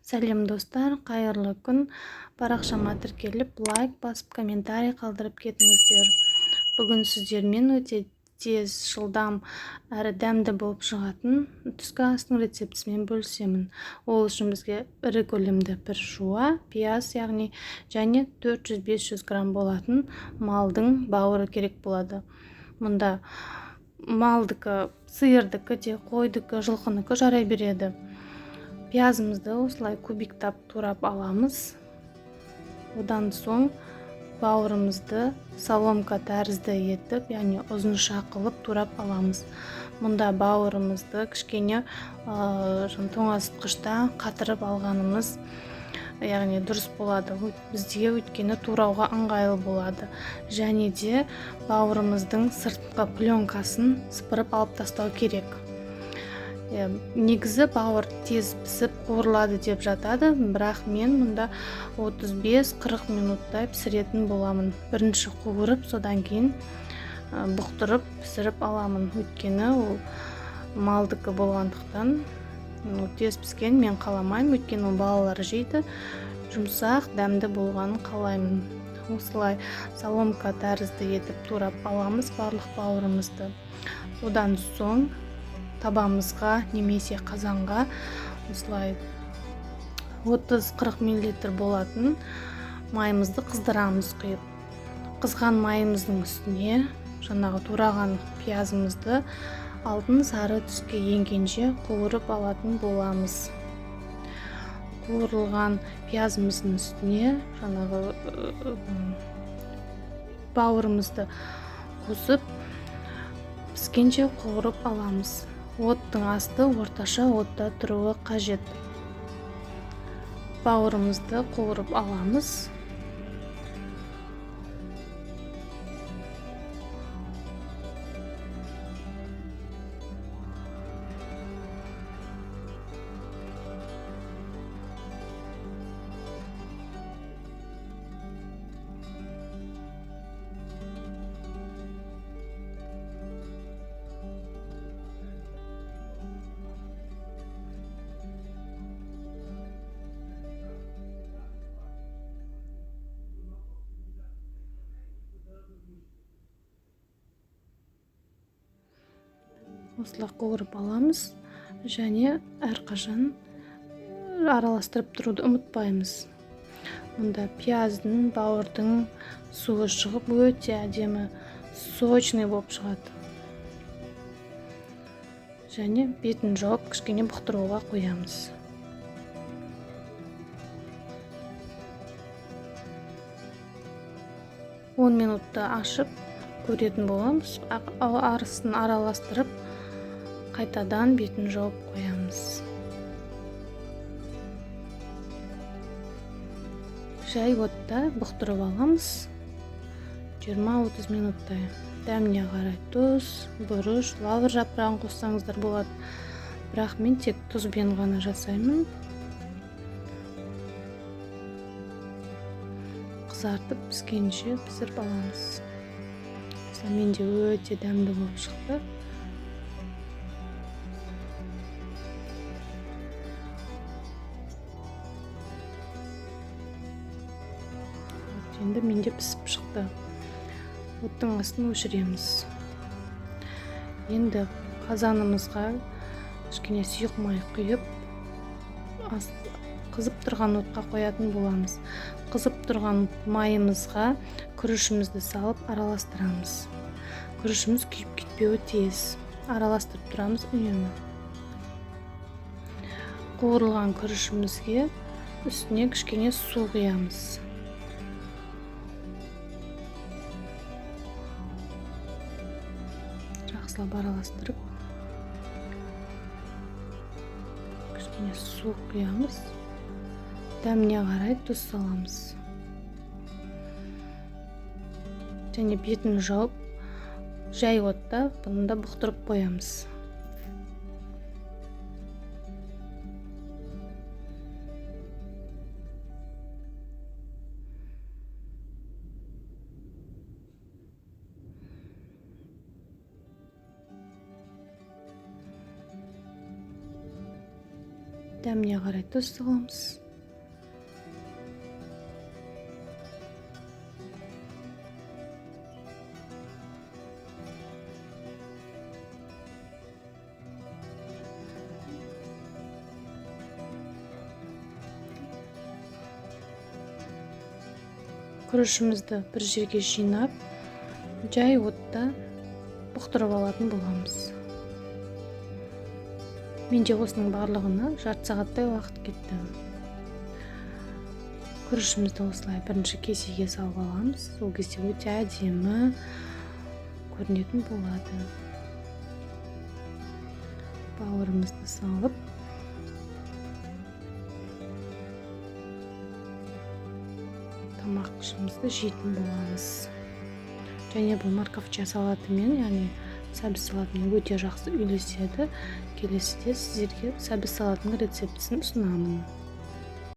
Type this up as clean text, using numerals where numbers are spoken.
Сәлем, достар, қайырлы күн! Парақшама тіркеліп, лайк басып, комментарий қалдырып кетіңіздер. Бүгін сіздермен өте тез, жылдам әрі дәмді болып шығатын түскі астың рецептісімен бөлісемін. Ол үшін бізге ірі көлемді бір жуа пияз, яғни және 400-500 грамм болатын малдың бауыры керек болады. Мұнда малдікі, сиырдікі де, қойдікі, жылқыныкі жарай береді. Пиязымызды осылай кубиктап турап аламыз. Одан соң бауырымызды соломка тәрізді етіп, яғни ұзынша қылып турап аламыз. Мұнда бауырымызды кішкене тоңазытқышта қатырып алғанымыз, яғни дұрыс болады бізге, өйткені турауға ыңғайлы болады. Және де бауырымыздың сыртқы пленкасын сыпырып алып тастау керек. Негізі бауыр тез пісіп қуырылады деп жатады, бірақ мен мұнда 35-40 минуттай пісіретін боламын. Бірінші қуырып, содан кейін бұқтырып пісіріп аламын, өйткені ол малдікі болғандықтан тез піскен мен қаламаймын, өйткені ол балалар жейді, жұмсақ, дәмді болғанын қалаймын. Осылай соломка тәрізді етіп турап аламыз барлық бауырымызды. Одан соң табамызға немесе қазанға осылай 30-40 миллилитр болатын майымызды қыздырамыз құйып. Қызған майымыздың үстіне жаңағы тураған пиязымызды алтын сары түске енгенше қуырып алатын боламыз. Қуырылған пиязымыздың үстіне жаңағы бауырымызды қосып, піскенше қуырып аламыз. Оттың асты орташа отта тұруы қажет. Бауырымызды қуырып аламыз. Осылай қуырып аламыз және әрқашан араластырып тұруды ұмытпаймыз. Мұнда пияздың, бауырдың суы шығып, өте әдемі, сочный болып шығады. Және бетін жауып, кішкене бұқтыруға қоямыз. 10 минутта ашып көретін боламыз. Арысын араластырып, қайтадан бетін жауып қоямыз. Жай отта бұқтырып аламыз 20-30 минуттай. Дәміне қарай тұз, бұрыш, лавр жапырағын қоссаңыздар болады. Бірақ мен тек тұзбен ғана жасаймын. Қызартып піскенше пісіріп аламыз. Осылай менде өте дәмді болып шықты. Енді менде пісіп шықты. Оттың астын өшіреміз. Енді қазанымызға кішкене сұйық май құйып, қызып тұрған отқа қоятын боламыз. Қызып тұрған майымызға күрішімізді салып араластырамыз. Күрішіміз күйіп кетпеуі тиіс. Араластырып тұрамыз үнемі. Қуырылған күрішімізге үстіне кішкене су құямыз. Жақсылап араластырып, кішкене су құямыз. Дәміне қарай тұз саламыз. Және бетін жауып, жай отта бұны да бұқтырып қоямыз. Дәміне қарай тұз саламыз. Күрішімізді бір жерге жинап, жай отта бұқтырып алатын боламыз. Менде осының барлығына жарты сағаттай уақыт кетті. Күрішімізді осылай бірінші кесеге салып аламыз. Сол кезде өте әдемі көрінетін болады. Бауырымызды салып, тамақшымызды жейтін боламыз. Және бұл морковча салатымен, яғни сәбіз салатымен өте жақсы үйлеседі. Келесіде сіздерге сәбіз салатының рецептісін ұсынамын.